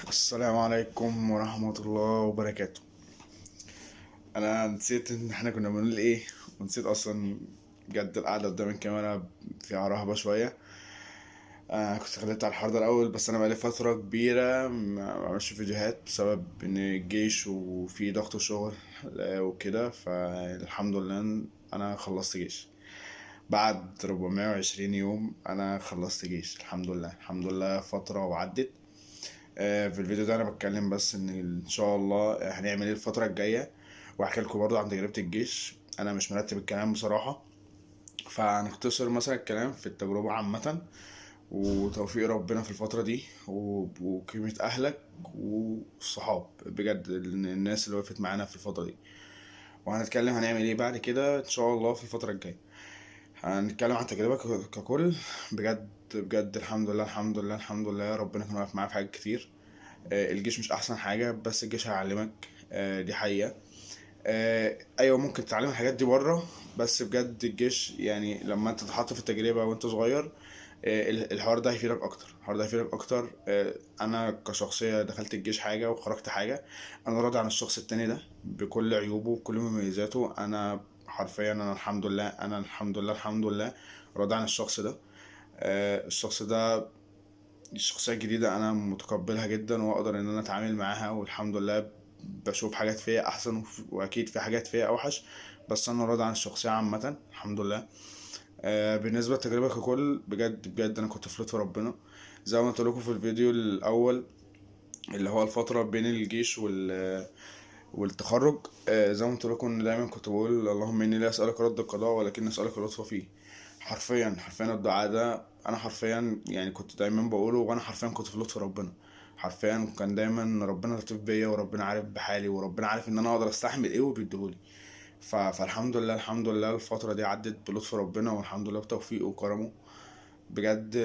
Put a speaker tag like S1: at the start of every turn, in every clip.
S1: السلام عليكم ورحمة الله وبركاته. انا نسيت ان احنا كنا بنقول ايه، ونسيت اصلا بجد. القعدة قدام الكاميرا فيها رهبة شوية. انا كنت خليت على الحوار ده الاول، بس انا بقالي فترة كبيرة ما بعملش فيديوهات بسبب ان الجيش وفي ضغط شغل وكده. فالحمد لله إن انا خلصت جيش بعد 420 يوم. انا خلصت جيش الحمد لله، الحمد لله فترة وعدت. في الفيديو ده انا بتكلم بس ان شاء الله هنعمل ايه الفترة الجاية، واحكي لكم برضه عن تجربة الجيش. انا مش مرتب الكلام بصراحة، فهنختصر مثلا الكلام في التجربة عامة، وتوفيق ربنا في الفترة دي، وقيمة اهلك والصحاب بجد، الناس اللي وقفت معانا في الفترة دي. وهنتكلم هنعمل ايه بعد كده ان شاء الله في الفترة الجاية. هنتكلم عن التجربة ككل. بجد بجد الحمد لله، الحمد لله، الحمد لله ربنا كان واقف معايا في حاجات كتير. الجيش مش احسن حاجة، بس الجيش هيعلمك، دي حقيقة. ايوه ممكن تتعلم الحاجات دي بره، بس بجد الجيش لما انت تتحط في التجربة وانت صغير، الحوار ده هيفيدك اكتر، الحوار ده هيفيدك اكتر. انا كشخصية دخلت الجيش حاجة وخرجت حاجة، انا راضي عن الشخص التاني ده بكل عيوبه وبكل مميزاته. انا حرفيا انا الحمد لله، انا الحمد لله، الحمد لله راضي عن الشخص ده. الشخص ده الشخصية الجديدة أنا متقبلها جدا، وأقدر إن أنا أتعامل معاها، والحمد لله بشوف حاجات فيها أحسن وأكيد في حاجات فيها أوحش، بس أنا راضي عن الشخصية عامة الحمد لله. بالنسبة للتجربة ككل، بجد بجد أنا كنت في لطف ربنا زي ما قلت لكم في الفيديو الأول اللي هو الفترة بين الجيش والتخرج. زي ما قلت لكم إن دايما كنت بقول اللهم إني لا أسألك رد القضاء ولكن أسألك اللطف فيه. حرفيا الدعاء ده أنا حرفيا كنت دايما بقوله، وأنا حرفيا كنت في لطف ربنا. حرفيا كان دايما ربنا لطيف بيا، وربنا عارف بحالي، وربنا عارف إن أنا أقدر أستحمل إيه وبيديهولي. فالحمد لله، الحمد لله الفترة دي عدت بلطف ربنا، والحمد لله بتوفيقه وكرمه. بجد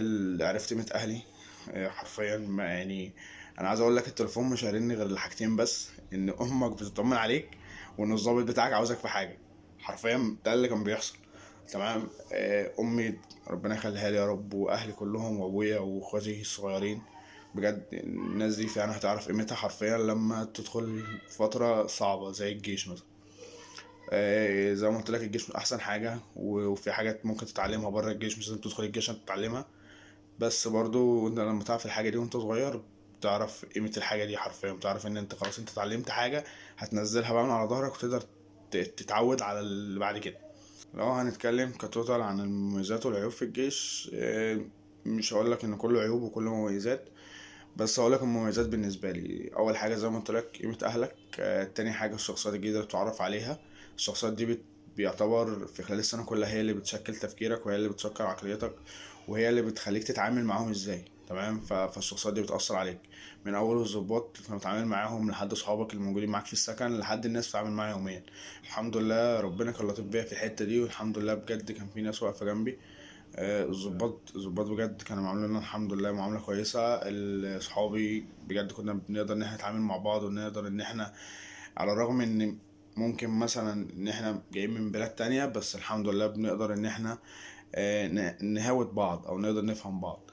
S1: عرفت قيمة أهلي. حرفيا ما أنا عايز أقول لك التليفون مش هيرن غير لحاجتين بس، إن أمك بتطمن عليك، وإن الظابط بتاعك عاوزك في حاجة. حرفيا ده اللي كان بيحصل. تمام. أمي ربنا يخليها لي يا رب، وأهلي كلهم، وأبويا وإخواتي الصغيرين. بجد الناس دي فعلا هتعرف قيمتها حرفيا لما تدخل فترة صعبة زي الجيش مثلا. زي ما قلت لك الجيش مش أحسن حاجة، وفي حاجات ممكن تتعلمها بره الجيش، مش لازم تدخل الجيش عشان تتعلمها، بس برضو انت لما تعرف الحاجة دي وانت صغير بتعرف قيمة الحاجة دي حرفيا، بتعرف ان انت خلاص انت اتعلمت حاجة هتنزلها بقى من على ظهرك، وتقدر تتعود على اللي بعد كده. لو هنتكلم كتوتال عن المميزات والعيوب في الجيش، مش هقولك ان كله عيوب وكله مميزات، بس هقولك المميزات بالنسبة لي. اول حاجة زي ما قلت لك قيمة اهلك، تاني حاجة الشخصيات الجديدة اللي بتتعرف عليها. الشخصيات دي بيعتبر في خلال السنة كلها هي اللي بتشكل تفكيرك، وهي اللي بتشكل عقليتك، وهي اللي بتخليك تتعامل معاهم ازاي. تمام. فالشخصيات دي بتأثر عليك من اول الضباط اللي بتتعامل معاهم لحد اصحابك اللي موجودين معاك في السكن، لحد الناس بتتعامل معاها يوميا. الحمد لله ربنا كان لطيف بيا في الحتة دي، والحمد لله بجد كان في ناس واقفة جنبي. الضباط بجد كانوا عاملين لنا الحمد لله معاملة كويسة. اصحابي بجد كنا بنقدر ان احنا نتعامل مع بعض، ونقدر ان احنا على الرغم ان ممكن مثلا ان احنا جايين من بلاد تانية، بس الحمد لله بنقدر ان احنا، نهاوت بعض او نقدر نفهم بعض.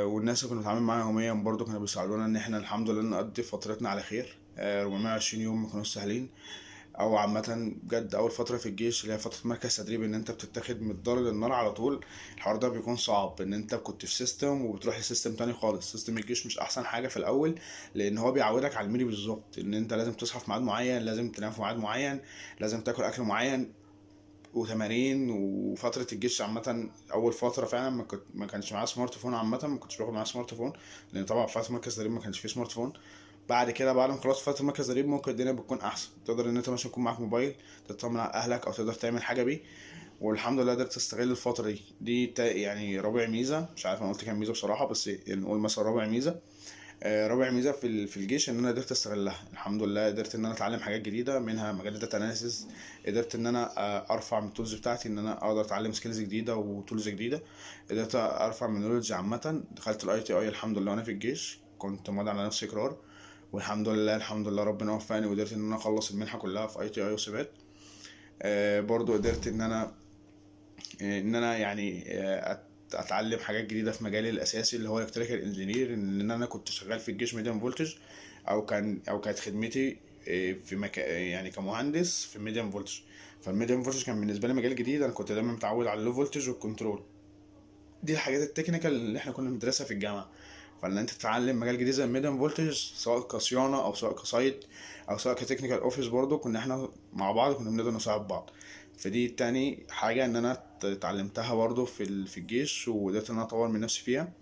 S1: والناس اللي كنا بنتعامل معاها يوميا برضو كانوا بيساعدونا ان احنا الحمد لله نقضي فترتنا على خير. 420 يوم ما كانوش سهلين. او عامة بجد اول فترة في الجيش اللي هي فترة مركز تدريب، ان انت بتتاخد من الدار للنار على طول، الحوار ده بيكون صعب، ان انت كنت في system وبتروح ل system تاني خالص. system الجيش مش احسن حاجة في الاول، لان هو بيعودك على الميري بالظبط، ان انت لازم تصحى في ميعاد معين، لازم تنام في ميعاد معين، لازم تاكل اكل معين وتمارين. وفترة الجيش عامة أول فترة فعلا ما كانش معايا smart phone عامة، ما كنتش باخد معايا smart phone، لأن طبعا في فترة مركز تدريب ما كانش فيه smart phone. بعد كده بعد ما خلصت فترة مركز تدريب ممكن الدنيا بتكون أحسن، تقدر إن أنت مثلا يكون معاك موبايل تطمن على أهلك أو تقدر تعمل حاجة بيه، والحمد لله قدرت تستغل الفترة دي. دي رابع ميزة، مش عارف أنا قلت كام ميزة بصراحة، بس نقول مثلا رابع ميزة. رابع ميزة في الجيش إن أنا قدرت أستغلها الحمد لله. قدرت إن أنا أتعلم حاجات جديدة، منها مجال الداتا أناليسيس. قدرت إن أنا، أرفع من التولز بتاعتي، إن أنا أقدر أتعلم سكيلز جديدة وتولز جديدة. قدرت أرفع من نولج عامة. دخلت الاي تي اي الحمد لله وأنا في الجيش، كنت ماضي على نفسي إقرار، والحمد لله، الحمد لله ربنا وفقني وقدرت إن أنا أخلص المنحة كلها في اي تي اي وسبات. برضو قدرت إن أنا، إن أنا يعني، اتعلم حاجات جديدة في مجالي الاساسي اللي هو electrical engineer، ان انا كنت شغال في الجيش medium voltage، او كانت خدمتي في مكان يعني كمهندس في medium voltage. فال medium voltage كان بالنسبة لي مجال جديد، انا كنت دايما متعود على ال low voltage وال control، دي الحاجات ال technical اللي احنا كنا بندرسها في الجامعة. فان انت تتعلم مجال جديد زي ال medium voltage، سواء كصيانه او سواء ك site او سواء ك technical office، برضو كنا احنا مع بعض كنا بنقدر نساعد بعض. فدي تاني حاجة ان انا اتعلمتها برضو في الجيش، وقدرت ان انا اطور من نفسي فيها.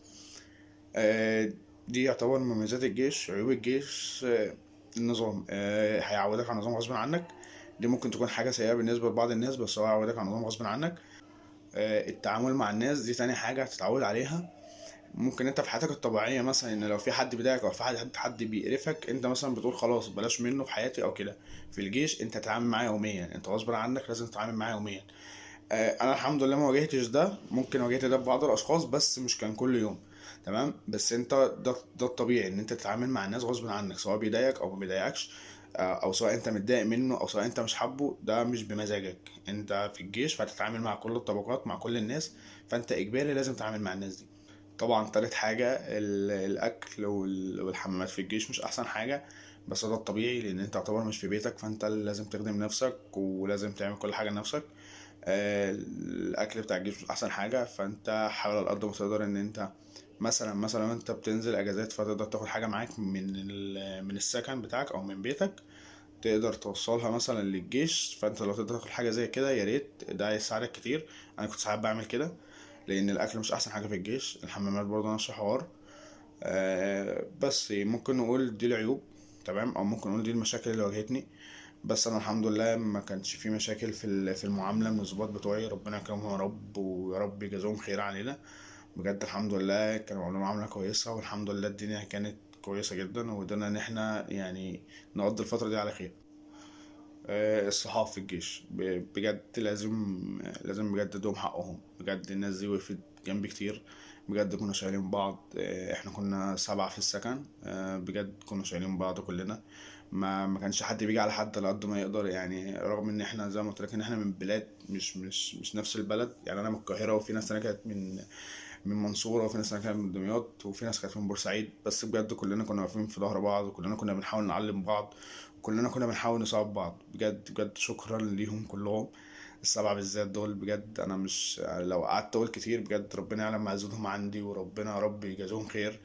S1: دي يعتبر مميزات الجيش. عيوب الجيش، النظام، هيعودك على نظام غصب عنك، دي ممكن تكون حاجة سيئه بالنسبة لبعض الناس، بس هو هيعودك على نظام غصب عنك. التعامل مع الناس دي تاني حاجة هتتعود عليها. ممكن انت في حياتك الطبيعية مثلا ان لو في حد بيضايقك او في حد بيقرفك، انت مثلا بتقول خلاص بلاش منه في حياتي او كده. في الجيش انت تتعامل معاه يوميا، انت غصب عنك لازم تتعامل معاه يوميا. انا الحمد لله ما واجهتش ده، ممكن واجهت ده ببعض الاشخاص بس مش كان كل يوم، تمام. بس انت ده الطبيعي ان انت تتعامل مع الناس غصب عنك، سواء بيضايقك او ما بيضايقكش، او سواء انت متضايق منه او سواء انت مش حابة، ده مش بمزاجك. انت في الجيش فهتتعامل مع كل الطبقات مع كل الناس، فانت اجباري لازم تتعامل مع الناس دي. طبعا تالت حاجة الأكل والحمامات في الجيش مش أحسن حاجة، بس ده الطبيعي لأن أنت تعتبر مش في بيتك، فأنت لازم تخدم نفسك ولازم تعمل كل حاجة لنفسك. الأكل بتاع الجيش مش أحسن حاجة، فأنت حاول على قد ما تقدر إن أنت مثلا وأنت بتنزل أجازات فتقدر تاخد حاجة معاك من السكن بتاعك أو من بيتك، تقدر توصلها مثلا للجيش. فأنت لو تقدر تاخد حاجة زي كده يا ريت، ده هيساعدك كتير. أنا كنت ساعات بعمل كده لان الاكل مش احسن حاجة في الجيش، الحمامات برضه نفس الحوار. بس ممكن نقول دي العيوب، تمام، او ممكن نقول دي المشاكل اللي واجهتني. بس انا الحمد لله ما كانش في مشاكل في المعاملة من الضباط بتوعي، ربنا يكرمهم يا رب، ويا رب يجازيهم خير علينا بجد. الحمد لله كانوا عاملين معاملة كويسة، والحمد لله الدنيا كانت كويسة جدا، وقدرنا ان احنا نقضي الفترة دي على خير. الصحاب في الجيش بجد لازم بجد ادوهم حقهم، بجد الناس دي وقفت جنبي كتير، بجد كنا شايلين بعض. احنا كنا 7 في السكن، بجد كنا شايلين بعض كلنا، ما كانش حد بيجي على حد على قد ما يقدر، رغم ان احنا زي ما قلت لك ان احنا من بلاد مش نفس البلد، انا من القاهرة، وفي ناس تانية كانت من منصورة، وفي ناس تانية كانت من دمياط، وفي ناس كانت من بورسعيد، بس بجد كلنا كنا واقفين في ظهر بعض، وكلنا كنا بنحاول نعلم بعض، وكلنا كنا بنحاول نساعد بعض. بجد بجد شكرا ليهم كلهم، ال7 بالذات دول بجد. انا مش لو قعدت اقول كتير بجد ربنا يعلم معزتهم عندي، وربنا يا رب يجازيهم خير،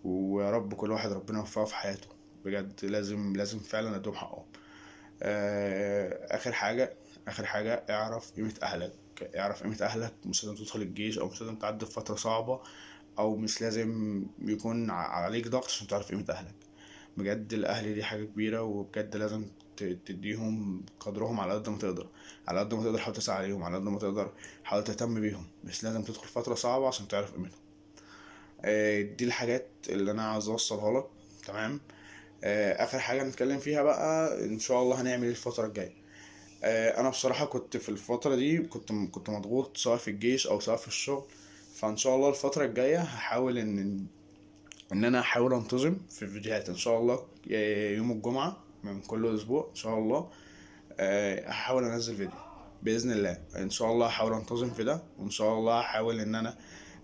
S1: ويا رب كل واحد ربنا يوفقه في حياته، بجد لازم فعلا ادوم حقهم. اخر حاجة اعرف قيمة اهلك، اعرف قيمة اهلك. مش لازم تدخل الجيش، او مش لازم تعدي في فترة صعبة، او مش لازم يكون عليك ضغط عشان تعرف قيمة اهلك. بجد الاهل دي حاجة كبيرة، وبجد لازم تديهم قدرهم على قد ما تقدر، على قد ما تقدر حاول تسعى عليهم، على قد ما تقدر حاول تهتم بيهم. مش لازم تدخل فترة صعبة عشان تعرف قيمتهم. دي الحاجات اللي انا عايز اوصلها لك، تمام. اخر حاجة نتكلم فيها بقى ان شاء الله هنعمل ايه الفترة الجاية. انا بصراحة كنت في الفترة دي كنت مضغوط سواء في الجيش او سواء في الشغل، فان شاء الله الفترة الجاية هحاول ان انا احاول انتظم في الفيديوهات ان شاء الله. يوم الجمعة من كل اسبوع ان شاء الله، هحاول انزل فيديو باذن الله. ان شاء الله هحاول انتظم في ده، وان شاء الله هحاول ان انا،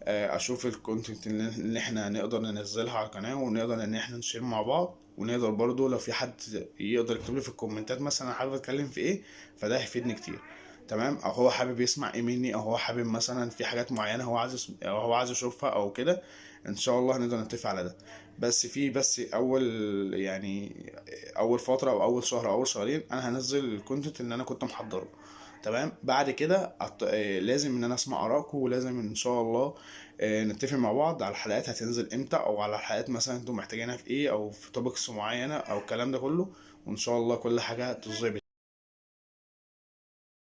S1: اشوف ال content اللي احنا نقدر ننزلها على القناة، ونقدر ان احنا نشير مع بعض، ونقدر برضو لو في حد يقدر يكتب لي في الكومنتات مثلا انا حابب اتكلم في ايه، فده هيفيدني كتير، تمام. او هو حابب يسمع ايه مني، او هو حابب مثلا في حاجات معينة او هو عايز يشوفها او كده، ان شاء الله هنقدر نتفق على ده. بس في بس اول يعني اول فترة او اول شهر او اول شهرين انا هنزل ال content اللي انا كنت محضرة، تمام. بعد كده لازم ان انا اسمع ارائكم، ولازم ان شاء الله، نتفق مع بعض على الحلقات هتنزل امتى، او على الحلقات مثلا انتم محتاجينها في ايه، او في topics معينة، او الكلام ده كله، وان شاء الله كل حاجة تتظبط.